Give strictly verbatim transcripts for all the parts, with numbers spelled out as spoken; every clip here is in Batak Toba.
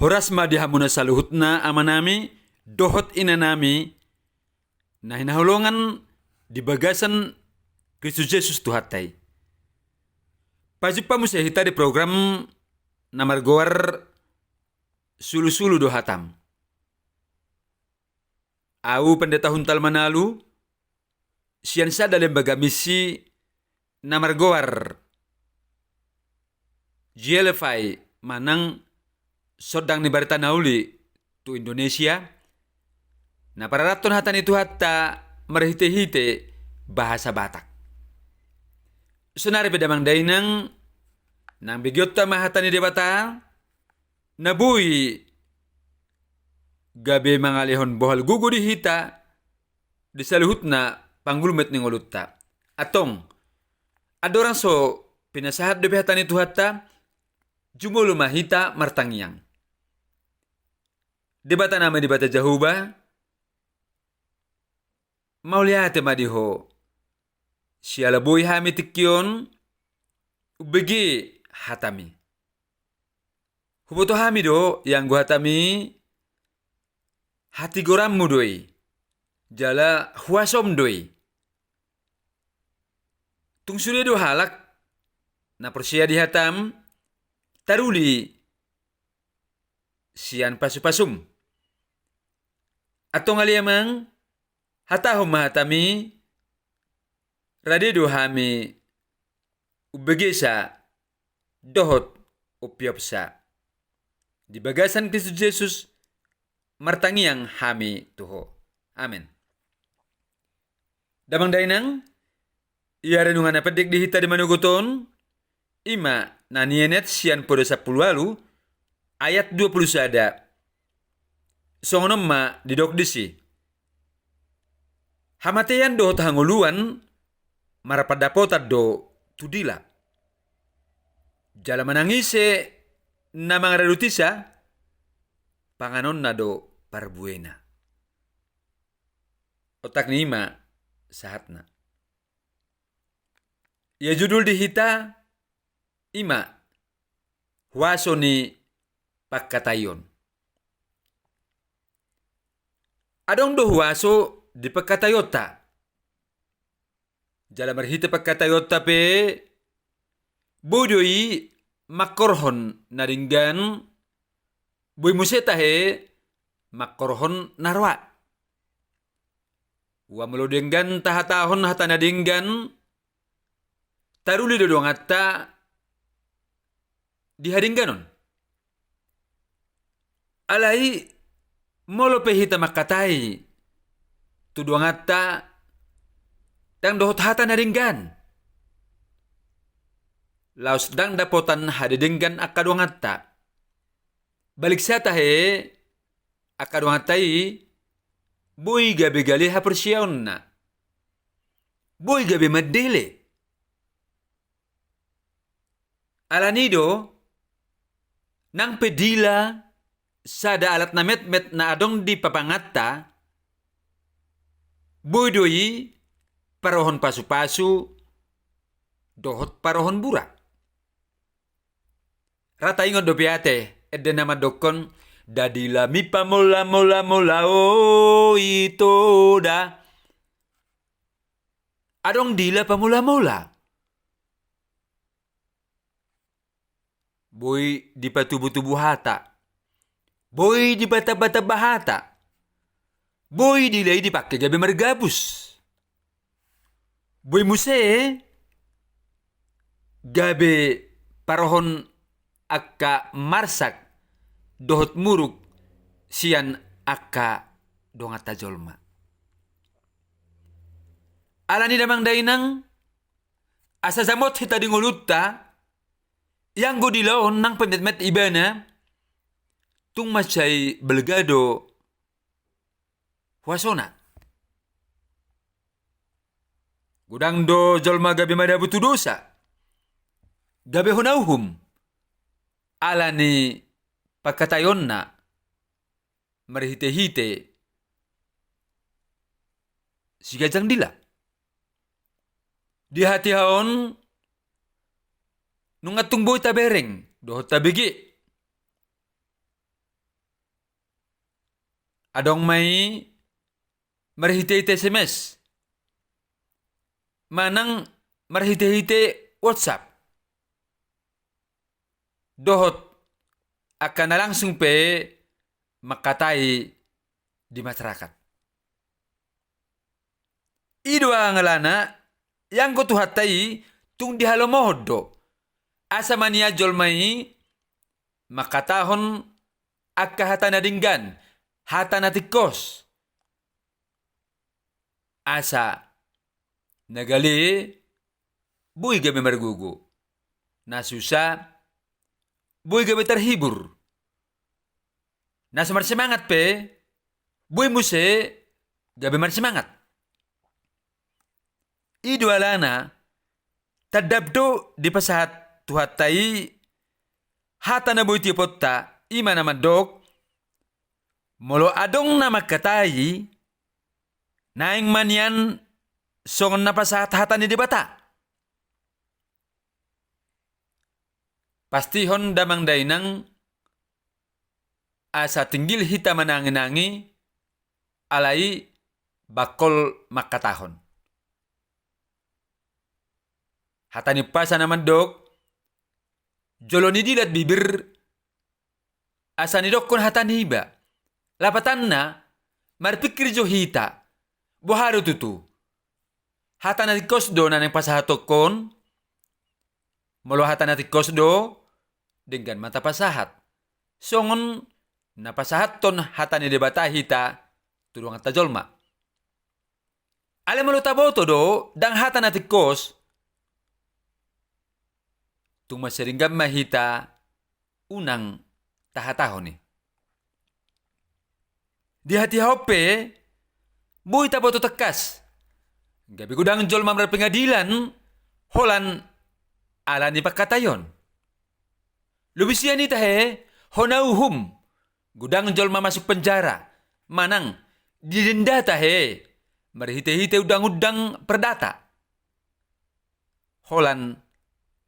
Horas ma di hamuna saluhutna amanami dohot inanami na hinaholongan di bagasan Kristus Jesus Tuhanta i. Pajumpa muse hita di program na margoar Sulusulu do Hatam. Au Pendeta Huntal Manalu, sian sada lembaga misi na margoar J L F I manang Sondang ni Barita na Uli tu Indonesia, na pararathon hata ni Tuhanta marhitehite bahasa Batak. Sonari pe damang dainang, nang begeonta ma hata ni Debata, na boi gabe mangalehon bohal gogo di hita, di saluhutna panggulmet ni ngolunta. Antong, andorang so pinasahat dope hata ni Tuhanta, jumolo ma hita martangiang. Debatanami Debata Jahowa, mauliate ma di Ho. Siala boi hami tingki on umbege hataMi. Huboto hami do, ianggo hataMi hatigoranMu do i, jala huasoM do i. Tung sude do halak na porsea di hataM taruli sian pasupasuM. Antong ale Amang, hatahon ma hataMi, rade do hami umbegesa dohot umpeopsa. Di bagasan Kristus Jesus martangiang hami tu Ho. Amen. Damang dainang, ia renungan na pendek di hita di manogot on, i ma na nienet sian Poda sampulu ualu ayat dua pulu sada. Songon on ma didok disi: Hamatean dohot hangoluan marpandapotan do tu dila. Jala manang ise na mangaradoti sa, panganonna do parbuena. Otak ni i ma sahatna. Ia judul di hita i ma huaso ni pangkataion. Adong do huaso di pangkataionta. Jala marhite pangkataionta pe, boi do i mangkorhon na denggan, boi muse tahe mangkorhon na roa. Ua molo denggan tahatahon hata na denggan, taruli do donganta di hadengganon. Alai molo pe hita mangkatai tu donganta ndang dohot hata na denggan, laos ndang dapotan hadedenggan angka donganta. Balik sa tahe, angka donganta i boi gabe gale haporseaonna, boi gabe mandele. Alani do, nang pe dila sada alat na metmet na adong di papanganta, boi do i parohon pasupasu dohot parohon bura. Ra taingot dope ate ende na mandokkon: Nda dila mi pamola-mola, molamola ito da. Adong dila pamola-mola. Boi dipatubu-tubu hata, boi dibatamba-tamba hata, boi dila i dipangke gabe margabus. Boi muse gabe parohon angka marsak dohot muruk sian angka donganta jolma. Alani damang dainang, asa jamot hita di ngolunta, ianggo dila on nang pe metmet ibana, tung mansai balga do huasona. Godang do jolma gabe madabu tu dosa, gabe hona uhum, alani pangkataionna marhite-hite siganjang dila. Di hatiha on nunga tung boi tabereng dohot tabege Adong ma i marhitehite S M S manang marhitehite WhatsApp. Dohot angka na langsung pe mangkatai di masyarakat. I do alana, ianggo Tuhanta i tung dihalomohon do, asa manian jolma i mangkatahon angka hata na denggan, hata na tingkos. Asa na gale boi gabe margogo, na susa boi gabe tarhibur, na so marsemangat pe boi muse gabe marsemangat. I do alana, tandap do dipasahat Tuhanta i hata na boi tioponta, i ma na mandok, molo adong na mangkatai, naeng ma nian songon na pasahat hata ni Debata. Pastihon damang dainang, asa tinggil hita mananginangi, alai bangkol mangkatahon. Hata ni umpasa na mandok, jolo nidilat bibir, asa nidokkon hata ni iba. Lapatanna, marpingkir jo hita, boha do tutu. Hata na tingkos do na naeng pasahatongkon? Molo hata na tingkos do, denggan ma tapasahat. Songon na pasahathon hata ni Debata hita tu donganta jolma. Alai molo taboto do ndang hata na tingkos, tung mansai denggan ma hita unang tahatahon i. Di hatiha on pe boi taboto tangkas, gabe godang jolma marpengadilan holan ala ni pangkataion. Lobi sian i tahe hona uhum, godang jolma masuk penjara, manang didenda tahe marhitehite undang-undang perdata, holan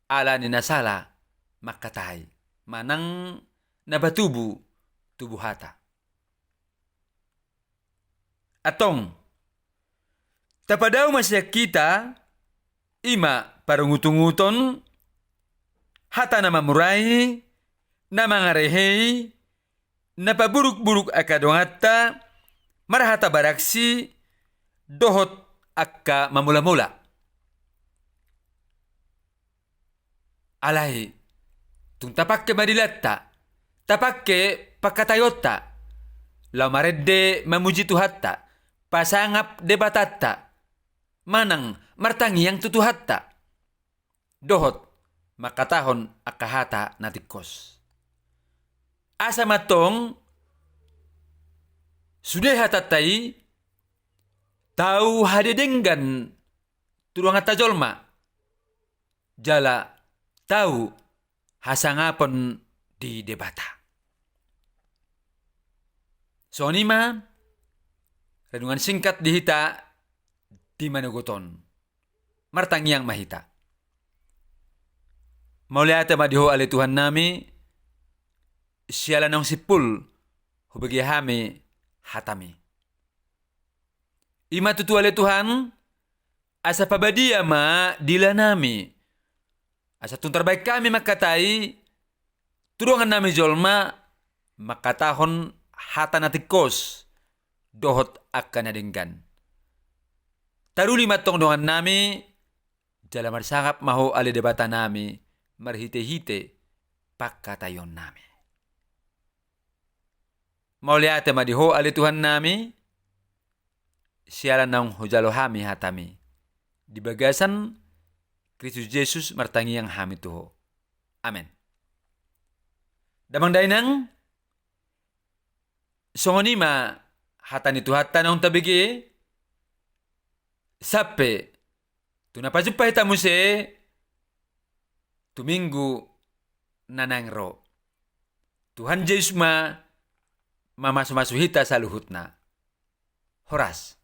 ala ni na sala mangkatai manang na patubu tubu hata. Antong, tapadao ma sian hita, i ma parungutunguton, hata na mamurai, na mangarehei, na paburukburuk angka donganta, marhata baraksi, dohot angka mamolamola. Alai tung tapangke madilanta, tapangke pangkataionta laho marende mamuji Tuhanta, pasangap Debatanta, manang martangiang tu Tuhanta, dohot mangkatahon angka hata na tingkos. Asa ma antong sude hatanta i tau hadedenggan tu donganta jolma, jala tau hasangapon di Debata. Songon i ma renungan singkat di hita di manogot on. Martangiang ma hita. Mauliate ma di Ho ale Tuhannami, siala naung simpul hubege hami hataMi. I ma tutu ale Tuhan, asa pabadia ma dilanami, asa tung tarbaen hami mangkatai tu dongannami jolma mangkatahon hata na tingkos dohot angka na denggan. Taruli ma antong dongannami, jala marsangap ma Ho ale Debatanami marhitehite pangkataionnami. Mauliate ma di Ho ale Tuhannami, siala naung hujalo hami hataMi. Di bagasan Kristus Jesus martangiang hami tu Ho. Amen. Damang dainang, songon i ma hata ni Tuhanta naung tabege, sampe tu na pajumpa hita muse tu Minggu na naeng ro. Tuhan Jesus ma mamasumasu hita saluhutna. Horas.